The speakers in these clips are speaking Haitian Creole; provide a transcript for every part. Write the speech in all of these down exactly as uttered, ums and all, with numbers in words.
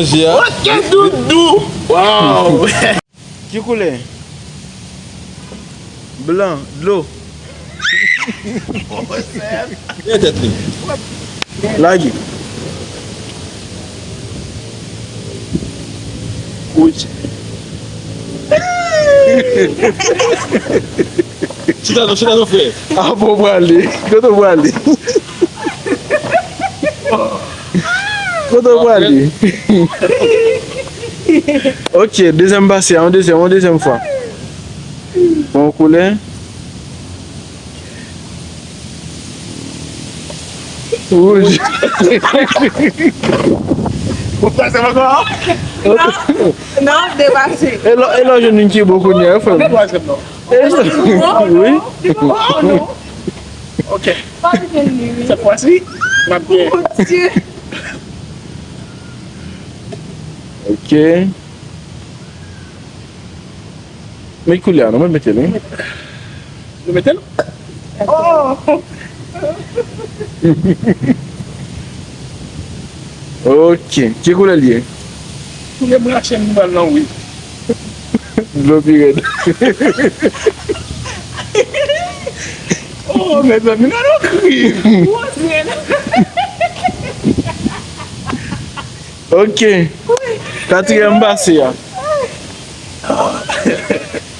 Manje a. Ok, doudou. Wow. Ki koulè? Blan, dlo. Dèyè tèt li. Lage. Wouj. Chita non, chita non, frè. A bon, w prale. Kote w prale? Kote w prale? Ok, dezyèm pase, yon dezyèm, yon dezyèm fwa. Bon koulè. Wouj. Ou pase ankò? Non, non, depase. E lè, e lè w jwenn youn ki bon kounye a, frè m. Twazyèm non. E lè, wi. Oh non. Ok. Pa vin li, wi. Cette fois-ci, m ap gen. Mon Dieu. Ok. Met koulè a non, mwen mete l, wi. Nou mete l? Oh! Ok. Ki koulè l ye? Koulè brache m pral nan wi. Dlo pi rèd. Oh, mezanmi, nan nou krim. Ok. Katriyèm pase a.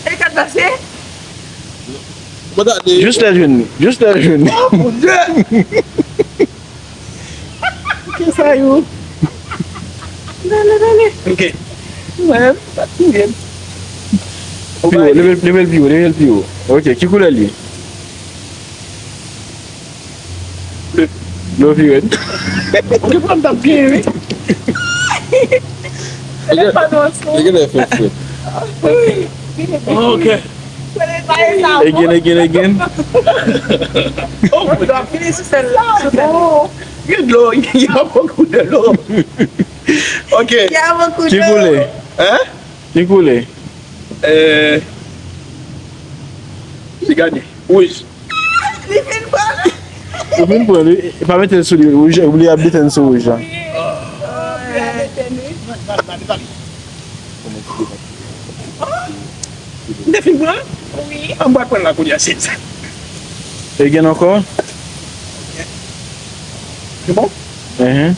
E kat pase? Jis lè l jwenn li. Jis lè l jwenn li. Oh, mon Dieu! Ki sa yo? Dale, dale. Ok. Mwen, pa touye m. Pi wo, leve, leve l pi wo, leve l pi wo. Ok, ki koulè l ye? Dlo pi rèd. Ok, pran m t ap genyen, wi. Li gen lè fè frèt. Ok. Again, again, again. Oh, mwen ap fini sou sèl la. Gen dlo, gen yon bokou de dlo. Ok. Ki koulè? Hein? Ki koulè? Euh, li gade. Wouj. Li fin pran. Ou fin pran li. Pa mete l sou li. Wouj, li ap detenn sou wouj la. M te fin pran? Wi. An m pral pran la kounye a, se sa. E gen ankò? Se bon? Ehe.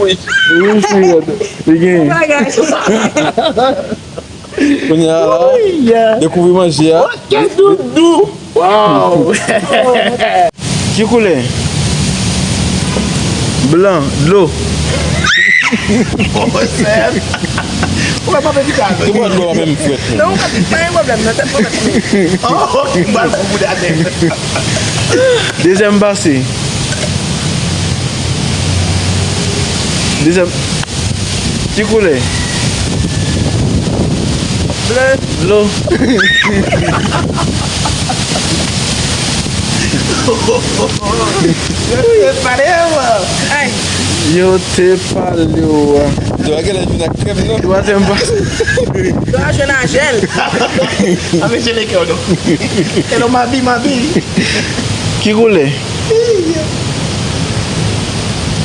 Wi. Wi, se li gen. Kounye a la, dekouvri manje a. Ok, doudou. Wow. Ki koulè? Blan, dlo. Ou wè pa fè pita. Ou pran dlo a menm frèt. Non, ou pa gen pwoblèm nan tèt mwen. Oh, m pral pran bouda nèg. Dezyèm pase. Dezyèm. Ki koulè? Ble. Dlo. Yo te pale w. Ay. Yo te pale w. Dlo a genlè vin ak krèm, non? Twazyèm pase. Dlo a jwenn a jèl. A, mesye, le kè w, non. Kè w mabi, mabi. Ki koulè?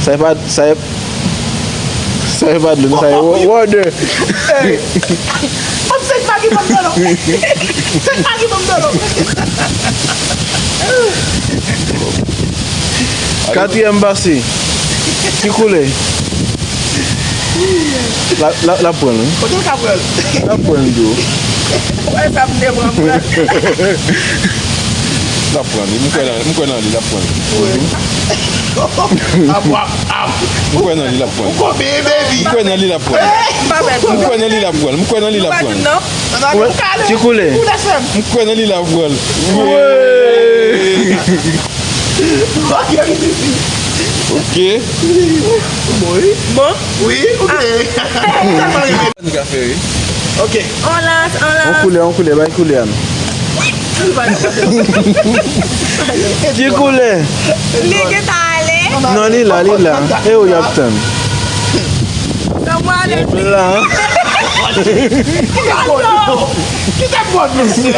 Sa e pa, sa e, sa e pa dlo, sa e wa-, water. Hey. Kòm se pa ki ban m dlo. Se pa ki ban m dlo. Katriyèm pase. Ki koulè? La, la, la pran l, wi. Kote l ka pran l? La pran l, tou. Wè, sa m te pran, pran. L ap pran li. M kwè nan, m kwè nan li, l ap pran li. Wi. Ap, ap, ap. M kwè nan li, l ap pran li. Ou konn bebe, baby. M kwè nan li, l ap pran li. Eh, pa pè. M kwè nan li, l ap pran li. M kwè nan li, l ap pran li. Ou pa di non? Wè, ki koulè? M kwè nan li, l ap pran li. Wè. Ok. Bon, wi. Bon. Wi, ou byen. Sa nou ka fè, wi. Ok. On lans, on lans. On koulè, on koulè, bay koulè a nou. Ki koulè? Li gentan ale. Non, li la, li la. E ou y ap tann? Donk mwen ale. Blan. Ki ta pwòp, mesye?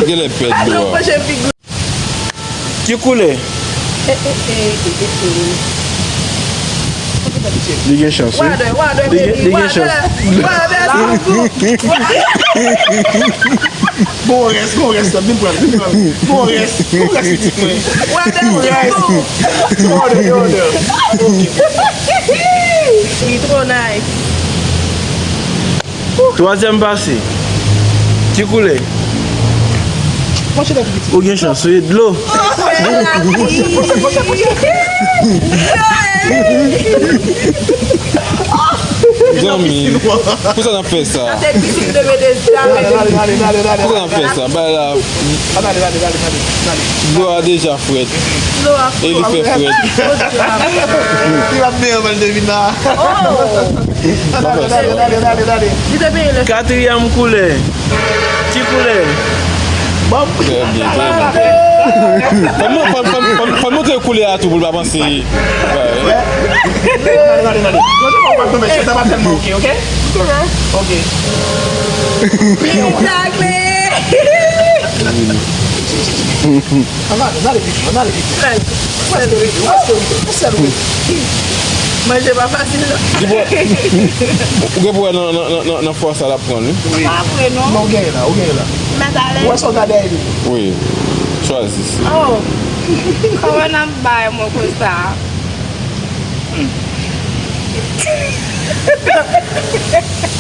Genlè pèdi dlo a. Ki koulè? Li gen chans, wi. Li gen, li gen chans. Bon rès, bon rès, vin pran, vin pran. Bon rès, bon rès, pitit mwen. Bon rès. Bon rès. Li twò nice. Twazyèm pase. Ki koulè? Ou gen chans, wi, dlo. Zanmi, pou sa n ap fè sa? Pou sa n ap fè sa? Bay la. Dlo a deja frèt. E li fè frèt. Li ap deyò, ban l te vin la. Katriyèm koulè. Ki koulè? Trè byen, trè byen, trè byen. Fò m, fò m, fò m, fò m, fò m montre koulè a tou pou l pa panse. Gade, gade, gade. Non, se pa, pa tonbe, sa pa tèlman oke, oke? Ok. Ann ale, ann ale, ann ale, ann ale, ann ale. Prèske rive, prèske rive, prèske rive. Manje pa fasil, non. Ou gen pou wè nan, nan, nan, nan, nan fwa sa l ap pran, wi. Wi. Pa vre, non. Non, ou genyen la, ou genyen la. Mèt ale. Ou wè sa w gade a, Elie? Wi. Chwazi. Oh. Kòman n ap bay mwen konsa?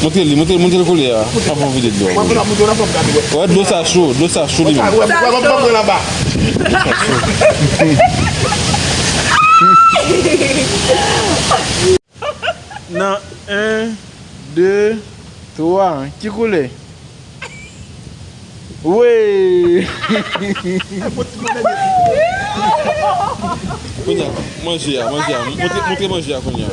Montre li, montre, montre l koulè a. Anvan w vide dlo a. Wè, dlo sa cho, dlo sa cho li menm. Sa cho. Nan en, de, twa, ki koulè? Wi! Kounye a, manje a, manje a. Montre, montre manje a kounye a.